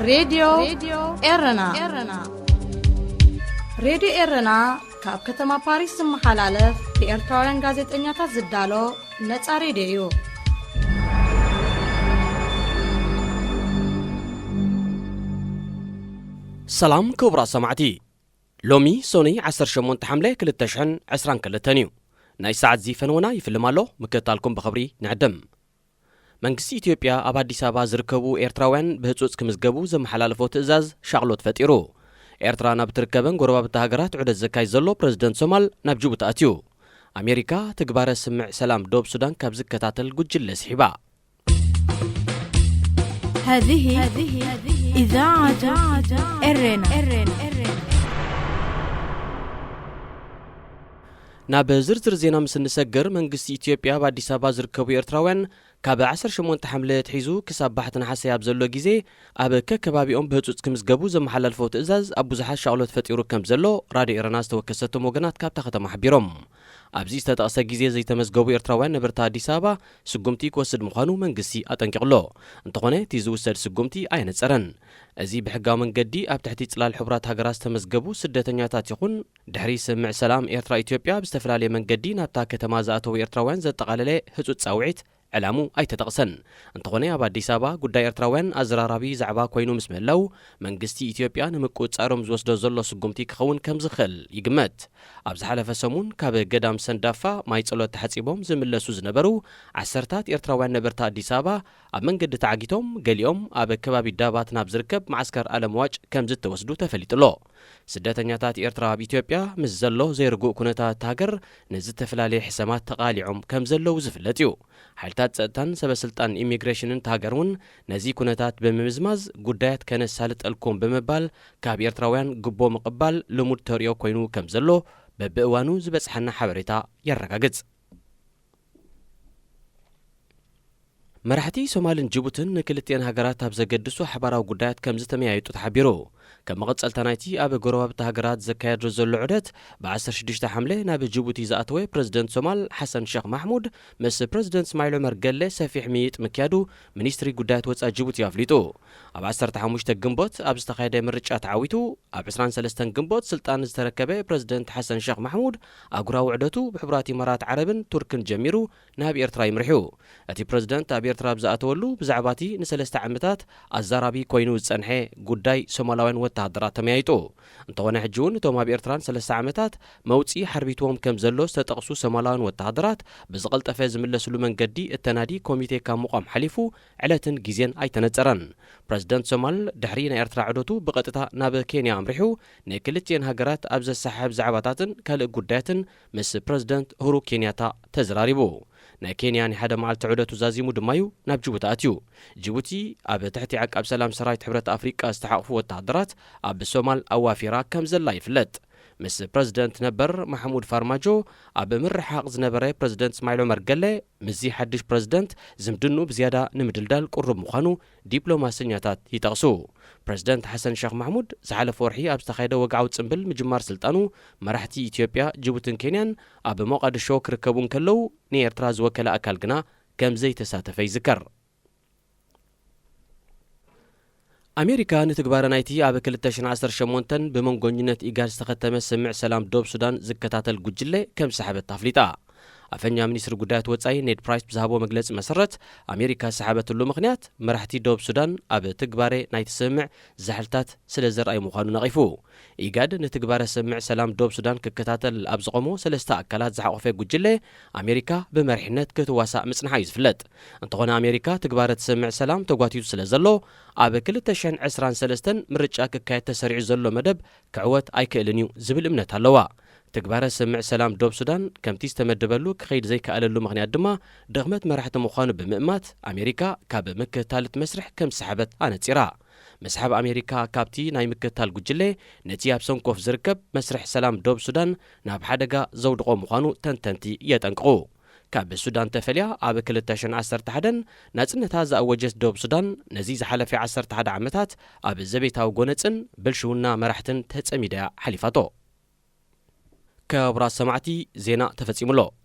ሬድዮ ኤረና። ሬድዮ ኤረና ካብ ከተማ ፓሪስ ዝመሓላለፍ ብኤርትራውያን ጋዜጠኛታት ዝዳሎ ነጻ ሬድዮ እዩ። ሰላም ክቡራት ሰማዕቲ፣ ሎሚ ሶኒ ዓሰርተ ሸሞንተ ሓምለ ክልተ ሽሕን ዕስራን ክልተን እዩ። ናይ ሰዓት እዚ ፈነወና ይፍልም ኣሎ፣ ምክትታልኩም ብኽብሪ ንዕድም። መንግስቲ ኢትዮጵያ ኣብ ኣዲስ ኣበባ ዝርከቡ ኤርትራውያን ብህጹጽ ክምዝገቡ ዘመሓላለፎ ትእዛዝ ሻቕሎት ፈጢሩ። ኤርትራ ናብ ትርከበን ጎረባብቲ ሃገራት ዑደት ዘካይድ ዘሎ ፕረዚደንት ሶማል ናብ ጅቡቲ ኣትዩ። ኣሜሪካ ትግባረ ስምዕ ሰላም ዶብ ሱዳን ካብ ዝከታተል ጉጅለ ስሒባ። هذه إذاعة إرنا. ናብ ዝርዝር ዜና ምስ እንሰግር፣ መንግስቲ ኢትዮጵያ ኣብ ኣዲስ ኣበባ ዝርከቡ ኤርትራውያን ካብ ዓሰርተ ሸሞንተ ሓምለ ኣትሒዙ ክሳብ ባሕቲ ነሓሰ ኣብ ዘሎ ግዜ ኣብ ከከባቢኦም ብህጹጽ ክምዝገቡ ዘመሓላልፎ ትእዛዝ ኣብ ብዙሓት ሻቕሎት ፈጢሩ ከም ዘሎ ራድዮ ኤረና ዝተወከሰቶም ወገናት ካብታ ከተማ ሓቢሮም። ኣብዚ ዝተጠቕሰ ግዜ ዘይተመዝገቡ ኤርትራውያን ነበርቲ ኣዲስ ኣበባ ስጉምቲ ክወስድ ምዃኑ መንግስቲ ኣጠንቂቑ ኣሎ። እንተኾነ እቲ ዝውሰድ ስጉምቲ ኣየነጸረን። እዚ ብሕጋዊ መንገዲ ኣብ ትሕቲ ጽላል ሕቡራት ሃገራት ዝተመዝገቡ ስደተኛታት ይኹን ድሕሪ ስምምዕ ሰላም ኤርትራ ኢትዮጵያ ብዝተፈላለየ መንገዲ ናብታ ከተማ ዝኣተዉ ኤርትራውያን ዘጠቓለለ ህጹጽ ጻውዒት ዕላሙ ኣይተጠቕሰን። እንተኾነ ኣብ ኣዲስ ኣበባ ጉዳይ ኤርትራውያን ኣዘራራቢ ዛዕባ ኮይኑ ምስ ምህላው መንግስቲ ኢትዮጵያ ንምቁጽጻሮም ዝወስዶ ዘሎ ስጉምቲ ክኸውን ከም ዝኽእል ይግመት። ኣብ ዝሓለፈ ሰሙን ካብ ገዳም ሰንዳፋ ማይ ጸሎት ተሓጺቦም ዝምለሱ ዝነበሩ ዓሰርታት ኤርትራውያን ነበርቲ ኣዲስ ኣበባ ኣብ መንገዲ ተዓጊቶም ገሊኦም ኣብ ከባቢ ዳባት ናብ ዝርከብ መዓስከር ኣለምዋጭ ከም ዝተወስዱ ተፈሊጡ ኣሎ። ስደተኛታት ኤርትራ ኣብ ኢትዮጵያ ምስ ዘሎ ዘይርጉእ ኩነታት ሃገር ንዝተፈላለየ ሕሰማት ተቓሊዖም ከም ዘለዉ ዝፍለጥ እዩ። ሓይልታት ጸጥታን ሰበ ስልጣን ኢሚግሬሽንን እታ ሃገር እውን ነዚ ኩነታት ብምምዝማዝ ጉዳያት ከነሳልጠልኩም ብምባል ካብ ኤርትራውያን ግቦ ምቕባል ልሙድ ተርእዮ ኮይኑ ከም ዘሎ በብእዋኑ ዝበጽሓና ሓበሬታ የረጋግጽ። መራሕቲ ሶማልን ጅቡትን ንክልቲኤን ሃገራት ኣብ ዘገድሱ ሓባራዊ ጉዳያት ከም ዝተመያየጡ ተሓቢሩ። ከም መቐጸልታ ናይቲ ኣብ ጎረባብቲ ሃገራት ዘካየዶ ዘሎ ዑደት፣ ብ ዓሰርተ ሽዱሽተ ሓምለ ናብ ጅቡቲ ዝኣተወ ፕረዚደንት ሶማል ሓሰን ሸኽ ማሕሙድ ምስ ፕረዚደንት እስማዒል ዑመር ገለ ሰፊሕ ምይይጥ ምክያዱ ሚኒስትሪ ጉዳያት ወጻኢ ጅቡቲ ኣፍሊጡ። ኣብ ዓሰርተ ሓሙሽተ ግንቦት ኣብ ዝተኻየደ ምርጫ ተዓዊቱ ኣብ ዕስራን ሰለስተን ግንቦት ስልጣን ዝተረከበ ፕረዚደንት ሓሰን ሸኽ ማሕሙድ ኣህጉራዊ ዑደቱ ብሕቡራት ኢማራት ዓረብን ቱርክን ጀሚሩ ናብ ኤርትራ ይምርሑ። እቲ ፕረዚደንት ኣብ ኤርትራ ኣብ ዝኣተወሉ ብዛዕባ እቲ ንሰለስተ ዓመታት ኣዛራቢ ኮይኑ ዝጸንሐ ጉዳይ ሶማላውያን ወተሃደራት ተመያይጡ። እንተኾነ ሕጂ እውን እቶም ኣብ ኤርትራ ንሰለስተ ዓመታት መውጽኢ ሓርቢትዎም ከም ዘሎ ዝተጠቕሱ ሶማላውያን ወተሃደራት ብዝቐልጠፈ ዝምለስሉ መንገዲ እተናዲ ኮሚቴ ካብ ምቋም ሓሊፉ ዕለትን ግዜን ኣይተነጸረን። ፕረዚደንት ሶማል ድሕሪ ናይ ኤርትራ ዑደቱ ብቐጥታ ናብ ኬንያ ኣምሪሑ ንክልቲኤን ሃገራት ኣብ ዘሰሓሕብ ዛዕባታትን ካልእ ጉዳያትን ምስ ፕረዚደንት ሁሩ ኬንያታ ተዘራሪቡ። ናይ ኬንያ ናይ ሓደ መዓልቲ ዑደቱ ዛዚሙ ድማ እዩ ናብ ጅቡቲ ኣትዩ። ጅቡቲ ኣብ ትሕቲ ዓቃብ ሰላም ሰራዊት ሕብረት ኣፍሪቃ ዝተሓቕፉ ወተሃደራት ኣብ ሶማል ኣዋፊራ ከም ዘላ ይፍለጥ። ምስ ፕረዚደንት ነበር ማሕሙድ ፋርማጆ ኣብ ምርሕሓቕ ዝነበረ ፕረዚደንት እስማዒል ዑመር ገለ ምስዚ ሓድሽ ፕረዚደንት ዝምድንኡ ብዝያዳ ንምድልዳል ቅሩብ ምዃኑ ዲፕሎማሰኛታት ይጠቕሱ። ፕረዚደንት ሓሰን ሸኽ ማሕሙድ ዝሓለፈ ወርሒ ኣብ ዝተኻየደ ወግዓዊ ጽምብል ምጅማር ስልጣኑ መራሕቲ ኢትዮጵያ፣ ጅቡትን ኬንያን ኣብ ሞቓድሾ ክርከቡ እንከለዉ ንኤርትራ ዝወከለ ኣካል ግና ከም ዘይተሳተፈ ይዝከር። ኣሜሪካ ንትግባረ ናይቲ ኣብ ክልተ ሽሕን ዓሰርተ ሸሞንተን ብመንጎኝነት ኢጋድ ዝተኸተመ ስምምዕ ሰላም ዶብ ሱዳን ዝከታተል ጉጅለ ከም ዝሰሓበት ኣፍሊጣ። ኣፈኛ ሚኒስትሪ ጉዳያት ወጻኢ ኔድ ፕራይስ ብዝሃቦ መግለጺ መሰረት፣ ኣሜሪካ ዝሰሓበትሉ ምኽንያት መራሕቲ ዶብ ሱዳን ኣብ ትግባረ ናይቲ ስምምዕ ዛሕልታት ስለ ዘርኣዩ ምዃኑ ነቒፉ። ኢጋድ ንትግባረ ስምምዕ ሰላም ዶብ ሱዳን ክከታተል ኣብ ዝቖሞ ሰለስተ ኣካላት ዝሓቖፈ ጉጅለ ኣሜሪካ ብመሪሕነት ክትዋሳእ ምጽንሓ እዩ ዝፍለጥ። እንተኾነ ኣሜሪካ ትግባረ እቲ ስምምዕ ሰላም ተጓቲቱ ስለ ዘሎ ኣብ ክልተ ሽሕን ዕስራን ሰለስተን ምርጫ ክካየድ ተሰሪዑ ዘሎ መደብ ክዕወት ኣይክእልን እዩ ዝብል እምነት ኣለዋ። ትግባረ ስምምዕ ሰላም ዶብ ሱዳን ከምቲ ዝተመደበሉ ክኸይድ ዘይከኣለሉ ምኽንያት ድማ ድኽመት መራሕቲ ምዃኑ ብምእማት ኣሜሪካ ካብ ምክትታል እቲ መስርሕ ከም ዝሰሓበት ኣነጺራ። ምስሓብ ኣሜሪካ ካብቲ ናይ ምክትታል ጉጅለ ነቲ ኣብ ሰንኮፍ ዝርከብ መስርሕ ሰላም ዶብ ሱዳን ናብ ሓደጋ ዘውድቖ ምዃኑ ተንተንቲ የጠንቅቑ። ካብ ሱዳን ተፈልያ ኣብ ክልተ ሽሕን ዓሰርተ ሓደን ናጽነታ ዝኣወጀት ዶብ ሱዳን ነዚ ዝሓለፈ ዓሰርተ ሓደ ዓመታት ኣብ ዘቤታዊ ጎነጽን ብልሽውና መራሕትን ተጸሚዳ እያ ሓሊፋቶ። ክቡራት ሰማዕቲ፣ ዜና ተፈጺሙ ኣሎ።